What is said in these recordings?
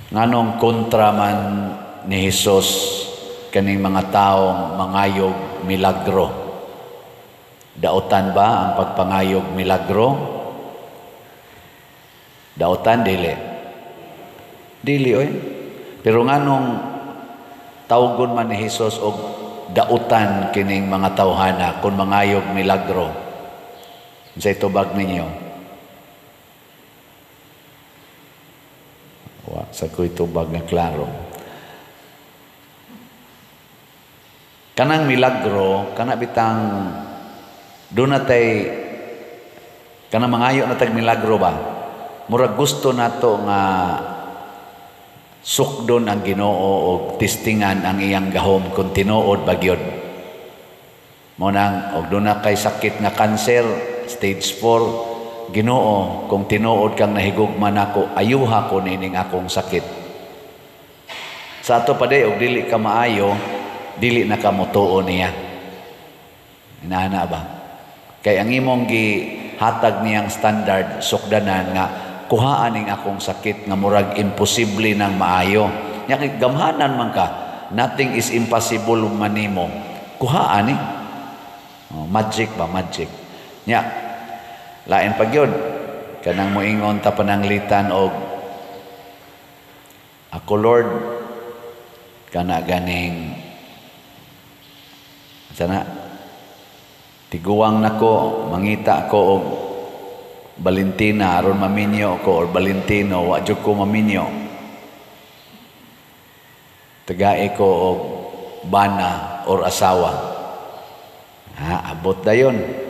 Nganong kontra man ni Hesus kaning mga taong mangayog milagro? Dautan ba ang pagpangayog milagro? Dautan, dili? Dili oy. Pero nganong tawgon man ni Hesus og dautan kining mga tawhana kung mangayog milagro? Unsay tubag ninyo? Wa sa ko'y tubag nga klaro. Kanang milagro, kana bitang doon natay kanang mangayo na tag milagro ba? Murag gusto nato nga sukdon ang Ginoo og testingan ang iyang gahom kung tinuod ba gyud. Mo nang og doon na kay sakit nga cancer stage 4, Ginoo, kung tinuod kang nahigugma nako, ayuha ko nining akong sakit. Sa ato pa day, og dili ka maayo, dili na ka motuo niya. Inaana ba? Kay ang imong gihatag niyang standard, sukdanan nga kuhaan ning akong sakit nga murag imposible nang maayo. Nya kay gamhanan man ka, nothing is impossible man nimo. Kuhaan ni. Oh, magic ba, magic. Nya lain pa gyud kanang moingon ta pananglitan og ako, Lord, kana ganing sana tiguang nako, mangita ko og Valentina aron maminyo ko, or Valentino, wa jud ko maminyo, tagae ko og bana or asawa. Ha, abot dayon.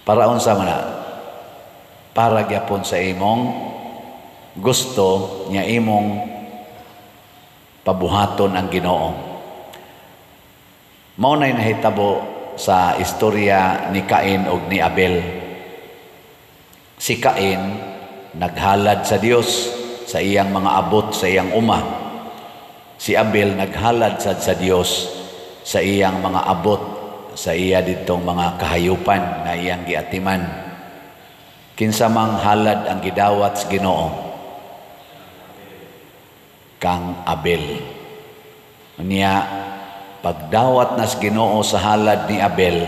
Para unsa man na? Para gyapon sa imong gusto nya imong pabuhaton ang Ginoo. Mao nay nahitabo sa istorya ni Cain og ni Abel. Si Cain naghalad sa Dios sa iyang mga abot sa iyang uma. Si Abel naghalad sad sa Dios sa iyang mga abot sa iya ditong mga kahayupan nga iyang giatiman. Kinsa mang halad ang gidawat sa Ginoo? Kang Abel. Unya pagdawat nas Ginoo sa halad ni Abel,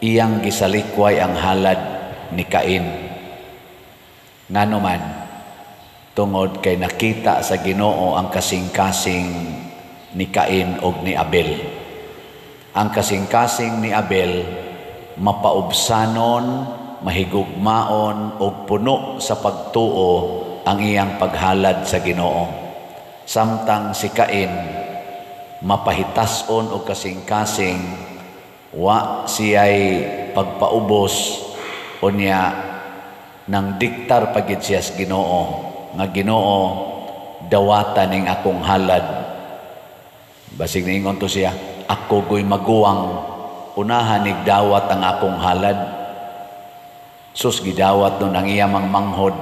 iyang gisalikway ang halad ni Cain. Ngano man? Tungod kay nakita sa Ginoo ang kasing-kasing ni Cain og ni Abel. Ang kasing-kasing ni Abel mapaubsanon, mahigugmaon og puno sa pagtuo ang iyang paghalad sa Ginoo. Samtang si Cain mapahitason og kasing-kasing, wa siya'y pagpaubos, unya nang diktar pagid siya sa Ginoo nga, "Ginoo, dawata ning akong halad." Basig niingon to siya, "Ako goy maguwang, unahan nig dawat ang akong halad." Sus, gidawat nun ang iyang manghod.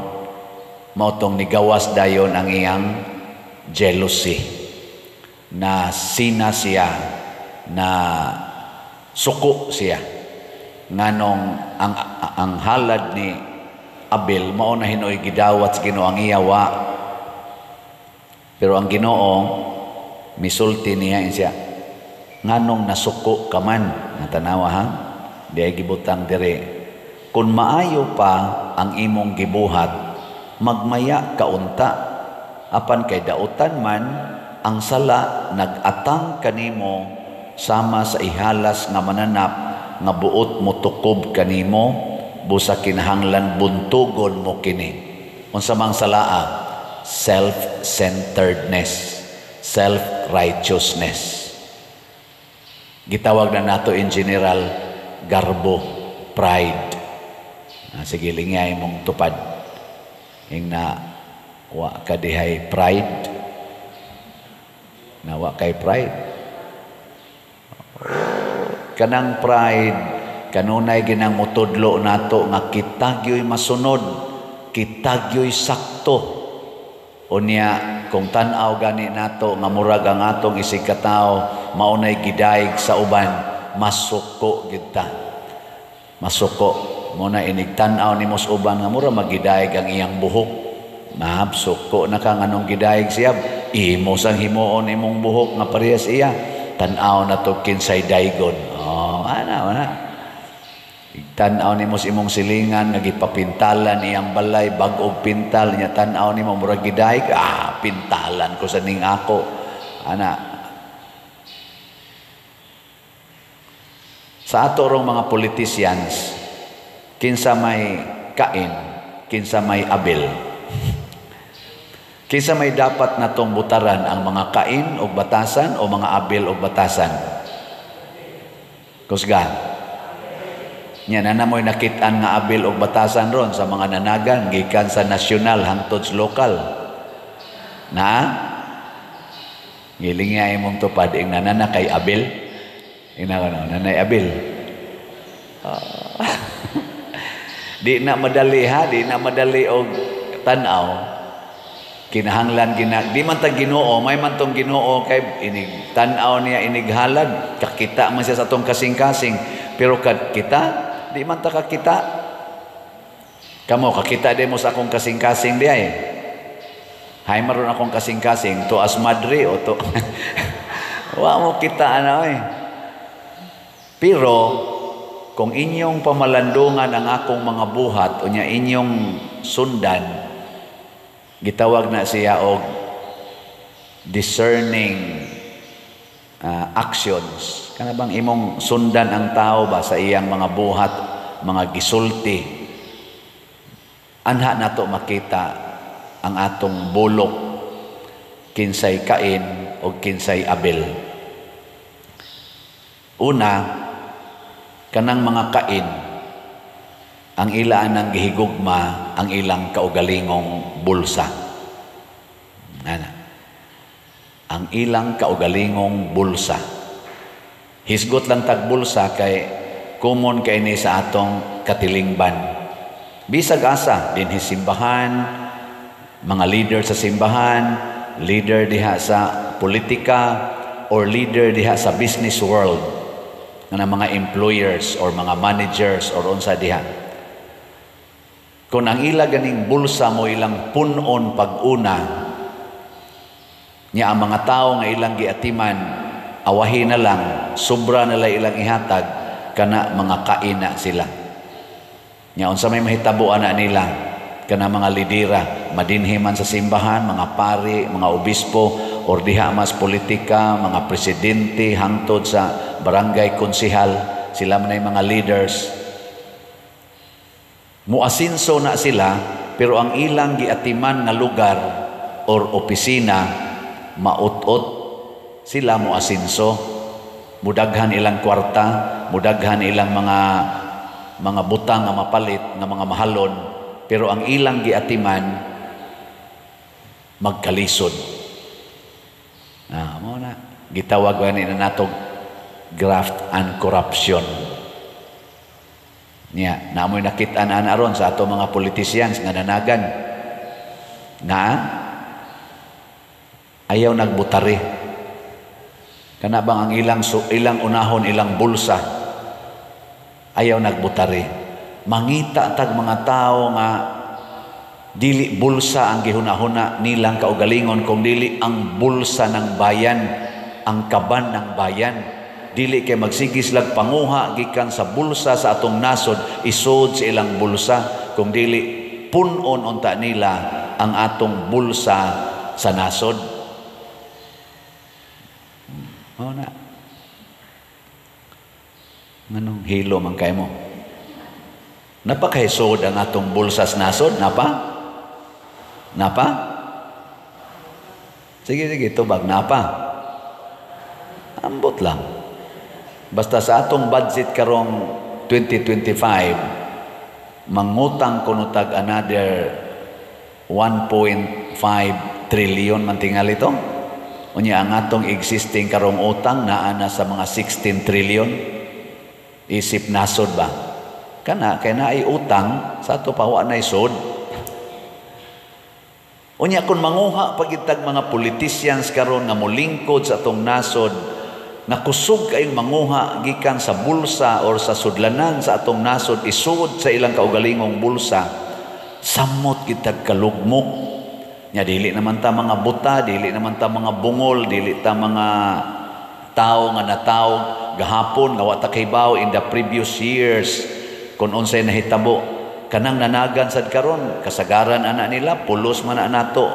Mao tong nigawas dayon ang iyang jealousy, na sina siya, na suko siya nganong ang halad ni Abel mao na hinoy gidawat sa Ginoo, ang iya wa. Pero ang Ginoo misulti niya siya, "Nganong nasuko ka man?" Natanawa ha, di ay gibutang dire, "Kung maayo pa ang imong gibuhat, magmaya kaunta. Apan kay dautan man ang sala, nagatang kanimo sama sa ihalas nga mananap nga buot motukob kanimo, busa kinahanglan buntugon mo kini." Unsa mang salaa? Self-centeredness, self-righteousness. Gitawag na nato in general garbo, pride. Ah, sige, lingay mong tupad. Ing na wa ka dihay pride. Na wa kay pride. Oh, kanang pride kanunay ginang mutudlo nato nga kita gyoy masunod, kita gyoy sakto. Unya kung tan-aw gani nato nga murag ang atong isig katawo maunay gidayeg sa uban, masuko gid ta. Masuko mo na inig tan-aw nimo sa uban nga mura magidayeg ang iyang buhok. Mab, suko na ka nganong gidayeg siya. Imo sang himuon imong buhok nga parehas iya. Tan-aw na to kinsay daygon. Oh, ana, ana. Tan-aw nimo sa imong silingan nga gipapintalan iyang balay, bag-og pintal niya, tan-aw nimo murag gidayeg, ah, pintalan ko sa ning ako. Ana. Sa ato rong mga politicians, kinsa may Kain, kinsa may Abel. Kinsa may dapat natong butaran, ang mga Kain og batasan o mga Abel og batasan? Kusga. Nya na namoy nakit-an nga Abel og batasan ron sa mga nanagan gikan sa nasyonal hangtod sa lokal. Na? Giling nga imong tupad ing nanana kay Abel. Ina ko nanay Abel. Di na madali ha, di na madali og tan-aw. Kinahanglan gina di man ta Ginoo, may man tong Ginoo kay inig tan-aw niya inighalad, kakita man siya sa atong kasing-kasing, pero kad kita di man ta kakita. Kamo kakita di mo sa akong kasing-kasing di ay. Hay maron akong kasing-kasing to as madre o to. Wa mo kita ana oy. Pero kung inyong pamalandungan ang akong mga buhat unya inyong sundan, gitawag na siya og discerning actions. Kana bang imong sundan ang tao ba sa iyang mga buhat, mga gisulti? Anha nato makita ang atong bulok, kinsay Kain o kinsay Abel. Una, kanang mga Kain, ang ilaan ang gihigugma ang ilang kaugalingong bulsa. Ana. Ang ilang kaugalingong bulsa. Hisgot lang tag bulsa kay common kay ni sa atong katilingban. Bisag asa dinhi simbahan, mga leader sa simbahan, leader diha sa politika, or leader diha sa business world, nga mga employers or mga managers or unsa diha. Kung ang ila ganing bulsa mo ilang punon pag-una, niya ang mga tao nga ilang giatiman, awahin na lang, sobra na lang ilang ihatag, kana mga kaina sila. Nya unsa may mahitabo ana nila, kana mga lidera, madinhi man sa simbahan, mga pari, mga obispo, or diha mas politika, mga presidente, hangtod sa barangay konsehal, sila man ay mga leaders. Muasinso na sila, pero ang ilang giatiman nga lugar or opisina, maut-ot sila muasinso. Mudaghan ilang kwarta, mudaghan ilang mga butang nga mapalit, nga mga mahalon, pero ang ilang giatiman magkalisod. Ah, mo na gitawag gani na natog graft and corruption. Niya, naamoy nakit-an ana aron sa ato mga politicians nga nanagan na ayaw nagbutari. Kana bang ang ilang unahon, ilang bulsa, ayaw nagbutari. Mangita tag mga tao nga dili bulsa ang gihunahuna nilang kaugalingon, kung dili ang bulsa ng bayan, ang kaban ng bayan. Dili kay magsigis lag panguha gikan sa bulsa sa atong nasod, isod sa ilang bulsa, kung dili punon unta nila ang atong bulsa sa nasod. Oh na. Nganong hilo man kay mo? Napakahisod ang atong bulsa sa nasod, napa? Napa? Sige, sige, tubag, napa? Ambot lang. Basta sa atong budget karong 2025, mangutang kuno tag another 1.5 trillion man tingali to. Unya ang atong existing karong utang naa na sa mga 16 trillion. Isip nasod ba? Kana kay naay utang sa ato pa wa nay sod. Unya kun manguha pagitag mga politicians karon nga molingkod sa atong nasod, nakusog kayong manguha gikan sa bulsa or sa sudlanan sa atong nasod, isud sa ilang kaugalingong bulsa, samot kitag kalugmok. Nya dili naman ta mga buta, dili naman ta mga bungol, dili ta mga tao nga nataw gahapon nga wa ta kahibaw in the previous years kung unsay nahitabo. Kanang nanagan sad karon, kasagaran ana nila pulos man na nato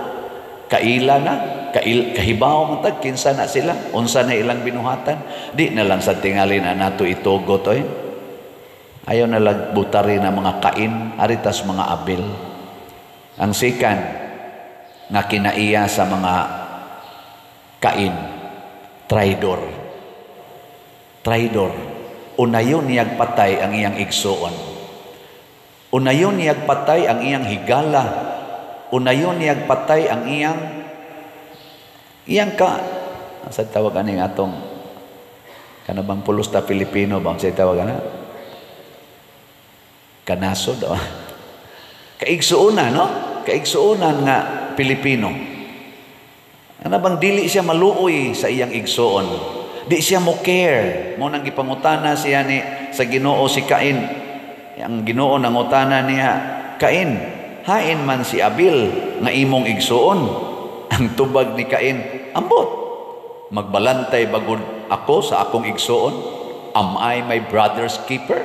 kaila na kail, kahibaw man tag kinsa na sila, unsa na ilang binuhatan. Di na lang sad tingali na nato itugot oy. Ayaw na lang butari na mga Cain, aritas mga Abel. Ang second nga kinaiya sa mga Cain, traidor. Traidor. Unayon niyag patay ang iyang igsuon. Unayon niyag patay ang iyang higala. Unayon niyag patay ang iyang iyang ka sa tawag aning atong kanabang pulos ta Pilipino ba, sa tawag ana, kanasod oh. Kaigsuonan, no, kaigsuonan nga Pilipino. Ana bang dili siya maluoy sa iyang igsuon, di siya mo care mo nang gipangutana siya ni sa Ginoo si Cain. Ang Ginoo nangutana niya, "Cain, hain man si Abel nga imong igsuon?" Ang tubag ni Cain, "Ambot, magbalantay bagod ako sa akong igsuon? Am I my brother's keeper?"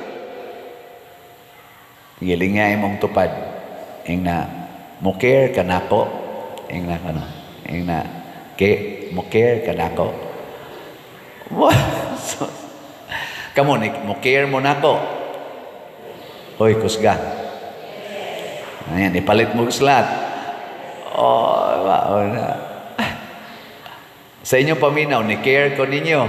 Gilinga imong tupad. Ing na, "Mo care ka nako?" Ing na kano. Ing na, "Ke, mo care ka nako?" So, kamo ni mo care mo nako? Hoy, kusga. Ayan, ipalit mo slat. Oh, oh na. Sa inyong paminaw, ni care ko ninyo?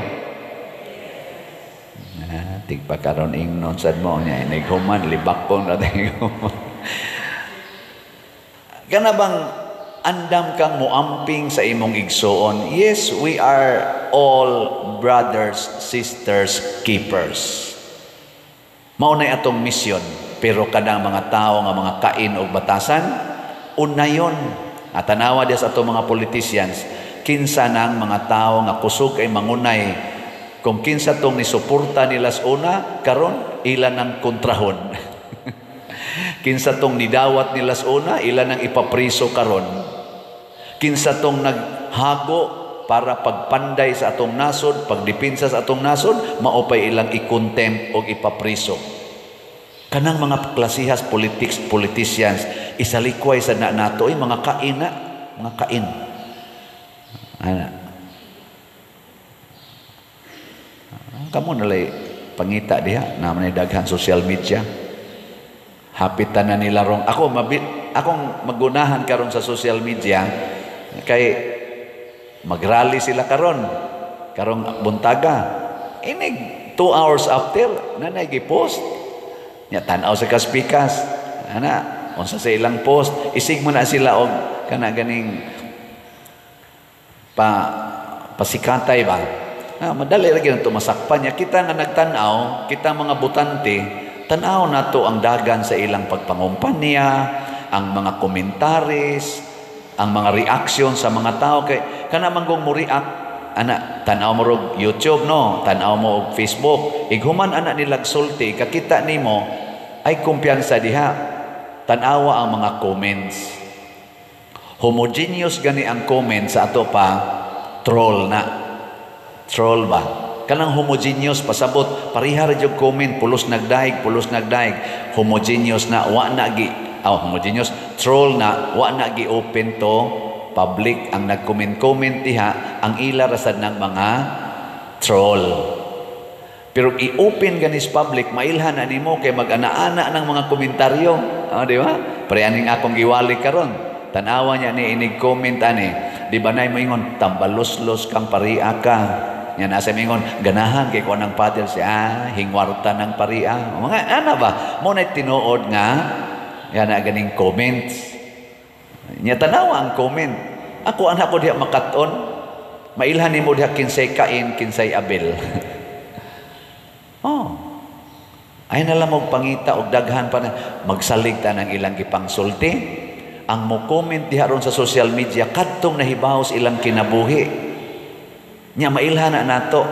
Ah, tigpa karon ingnon sad mo niya inighuman libak ko na human. Kana bang andam kang muamping sa imong igsuon? Yes, we are all brothers, sisters, keepers. Mao nay atong misyon, pero kanang mga tao nga mga Cain og batasan, unayon. At tanawa diya sa atong mga politicians, kinsa nang mga tao nga kusog ay mangunay. Kung kinsa tong nisuporta nila sa una, karon ila nang kontrahon. Kinsa tong nidawat nila sa una, ila nang ipapriso karon. Kinsa tong naghago para pagpanday sa atong nasod, pagdipinsa sa atong nasod, maupay ilang i-contempt o ipapriso. Kanang mga klasihas politics, politicians, isalikway sa na nato, ay mga Cain na, mga Cain. Ana. Kamo nalay pangita diha, naman daghan social media. Hapit na nila rong ako mabi, akong magunahan karon sa social media kay magrally sila karon karong buntaga. Inig 2 hours after nanay gi-post. Nya tan-aw sa kaspikas. Ana, unsa sa ilang post, isig mo na sila og kana ganing pa pasikatay ba. Ah, madali ra gyud tumasakpan niya. Kita nga nagtan-aw, kita mga butante, tan-aw nato ang dagan sa ilang pagpangumpanya, ang mga komentaris, ang mga reaksyon sa mga tao kay kana man kung mo react ana, tan-aw mo rog YouTube, no, tan-aw mo og Facebook, ighuman ana nila sulti, kakita nimo ay kumpiyansa diha. Tan-awa ang mga comments. Homogeneous gani ang comment sa ato pa, troll na. Troll ba? Kanang homogeneous, pasabot pareha ra jud comment, pulos nagdaig, pulos nagdaig. Homogeneous na, wa na gi oh, homogeneous troll na, wa na gi open to public. Ang nag-comment-comment diha, ang ila rasad ng mga troll. Pero i-open ganis public, mailhan na nimo kay mag-ana-ana ng mga komentaryo. Oh, di ba? Pre aning akong giwali karon. Tanawa niya ni inig comment ani. Di ba nay moingon tambaloslos kang paria ka? Nya nasa mingon ganahan kay ko ng paddle siya, ah, hingwarta ng paria. Mga ana ba? Mo na tinuod nga yan na ganing comments. Nya tanawa ang comment. Ako anak ko diha makaton. Mailhan nimo diha kinsay Cain, kinsay Abel. Oh. Ay na lang og pangita og daghan pa na magsalig ta ng ilang gipangsulti. Ang mo comment diha ron sa social media kadtong nahibaw sa ilang kinabuhi. Nya mailhan na nato.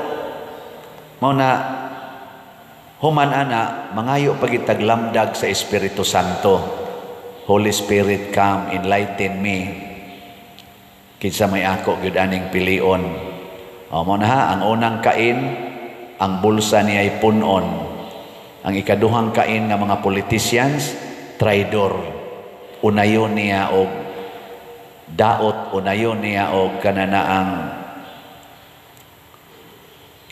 Mao na human ana mangayo pagitag lamdag sa Espiritu Santo. Holy Spirit, come enlighten me. Kinsa may ako gyud aning pilion? O mo na ha, ang unang Cain, ang bulsa niya ay punon. Ang ikaduhang Cain nga mga politicians, traidor. Unayon niya og daot, unayon niya og kananaang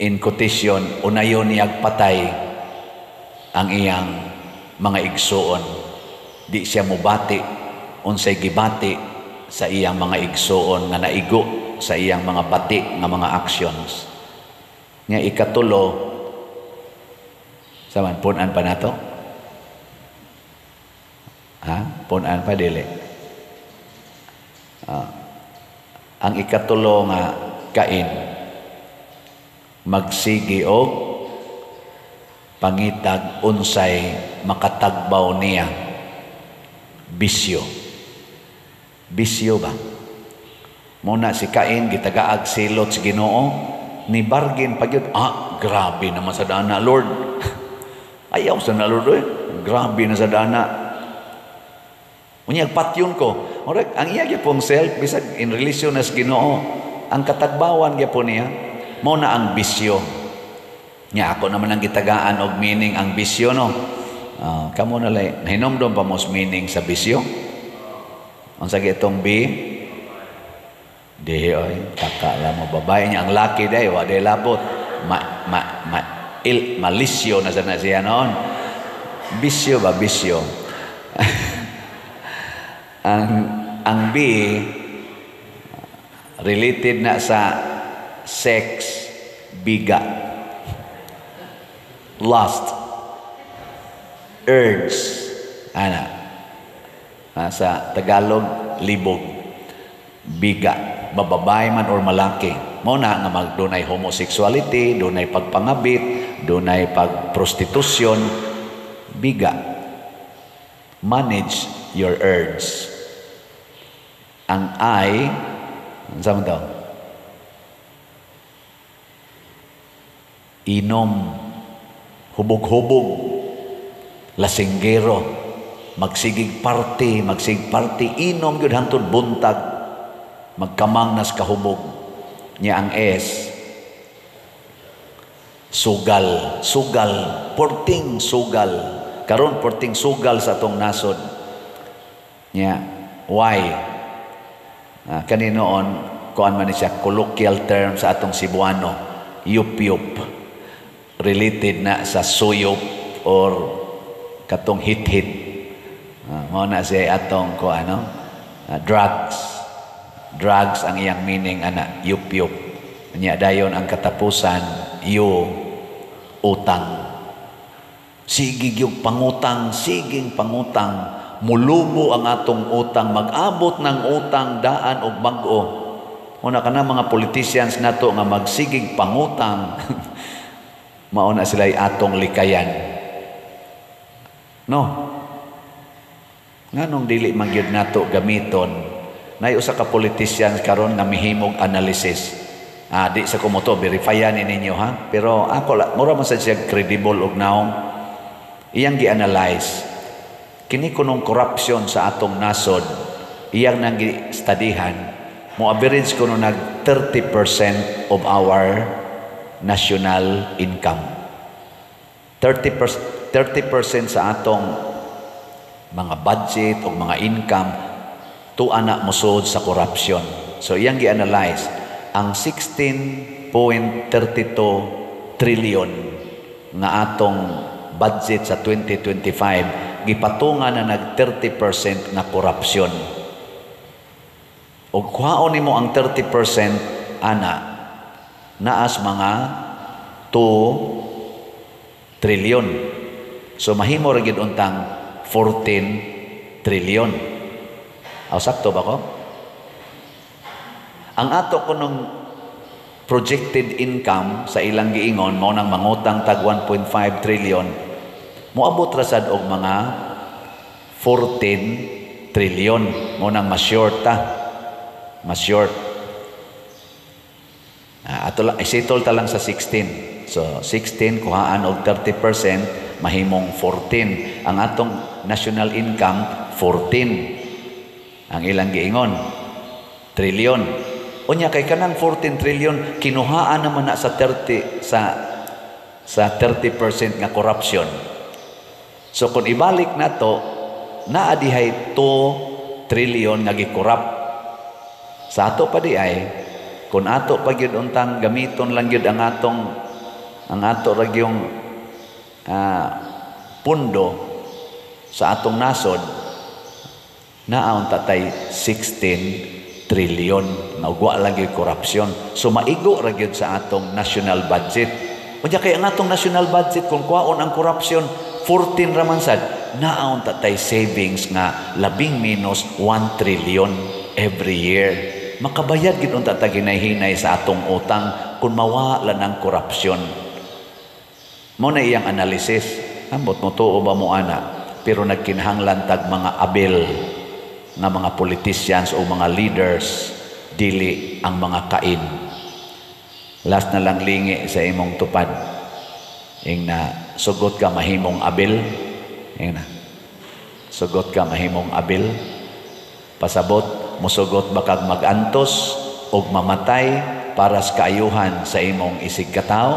in quotation, unayon niya patay ang iyang mga igsuon. Di siya mubati unsay gibati sa iyang mga igsuon nga naigo sa iyang mga bati nga mga actions. Nga ikatulo, saman punan pa nato? Ha? Punan pa dili? Ang ikatulo nga Cain, magsigi og pangitag unsay makatagbaw niya, bisyo. Bisyo ba? Muna si Cain gitagaag silot sa Ginoo, ni bargain pa gyud. Ah, grabe naman sa dana, Lord. Ayaw sa na, Lord, eh. Grabe na sa dana. Unya patyon ko. Murag ang iya gyapong self bisag in relation as Ginoo, ang katagbawan gyapon niya mao na ang bisyo. Nya ako naman ang gitagaan og meaning ang bisyo, no. Kamo na lay nahinomdom pa mo meaning sa bisyo? Unsa gitong B? Di oy, taka lang mo babae niya ang laki day wa day labot. Ma ma ma il malisyo na sana siya noon. Bisyo ba, bisyo? Ang B related na sa sex, biga, lust, urge, ana. Sa Tagalog, libog, biga, mababae man or malaki. Mao na nga magdunay homosexuality, dunay pagpangabit, dunay pagprostitusyon, biga. Manage your urge. Ang I, unsa man to? Inom, hubog-hubog, lasinggero, magsigig party, inom gyud hangtod buntag, magkamang nas kahubog. Nya ang S, sugal, sugal, porting sugal. Karon porting sugal sa atong nasod. Nya why? Kaninoon kuan man ni siya colloquial term sa atong Cebuano, yup-yup. Related na sa suyop or katong hit-hit. Mao na siya atong kuan, no? Drugs. Drugs ang iyang meaning ana, yup-yup. Nya dayon ang katapusan, yu, utang. Sige yung pangutang, siging pangutang, mulubo ang atong utang, mag-abot ng utang daan og bag-o. Una ka na mga politicians nato nga magsigig pangutang, mauna sila'y atong likayan. No? Nganong dili man gyud nato gamiton? Nay usa ka politicians karon nga mihimog analysis. Di sa kumoto, verifyan ni ninyo ha. Pero ako la, mura man sad siya credible og naong. Iyang gi-analyze kini kunong corruption sa atong nasod, iyang nang gi-studyhan, mo average kuno nag 30% of our national income. 30% sa atong mga budget o mga income tuwa na mosud sa corruption. So iyang gi-analyze ang 16.32 trillion nga atong budget sa 2025, gipatungan na nag 30% nga corruption. Og kuhaon nimo ang 30% ana, naas mga 2 trillion. So mahimo ra gyud untang 14 trillion. Aw, sakto ba ko? Ang ato kunong projected income sa ilang giingon mao nang mangutang tag 1.5 trillion, moabot ra sad og mga 14 trillion. Mao nang mas short ta. Mas short. Ato lang isettle ta lang sa 16. So 16 kuhaan og 30% mahimong 14. Ang atong national income 14. Ang ilang giingon Trillion. Unya kay kanang 14 trillion kinuhaan naman na sa 30 sa 30% nga corruption. So kung ibalik nato, naa dihay 2 trillion nga gi-corrupt. Sa ato pa di ay, kung ato pa gyud untang gamiton lang gyud ang ato ra gyung pundo sa atong nasod, naa unta tay 16 trillion nga wa lang gyud korupsyon. So maigo ra gyud sa atong national budget. Unya kay ang atong national budget, kung kuwaon ang korupsyon, 14 ra man sad, naa unta tay savings nga labing minus 1 trillion every year. Makabayad gid unta ta hinay-hinay sa atong utang kung mawala ng korupsyon. Mao na iyang analysis. Ambot mo tuo ba mo ana? Pero nagkinahanglan tag mga Abel nga mga politicians o mga leaders, dili ang mga Cain. Last na lang, lingi sa imong tupad. Ing na sugot ka mahimong Abel. Ing na. Sugot ka mahimong Abel. Pasabot, musugot ba kag magantos og mamatay para sa kaayuhan sa imong isigkatawo?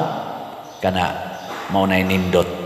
Kana mao nay nindot.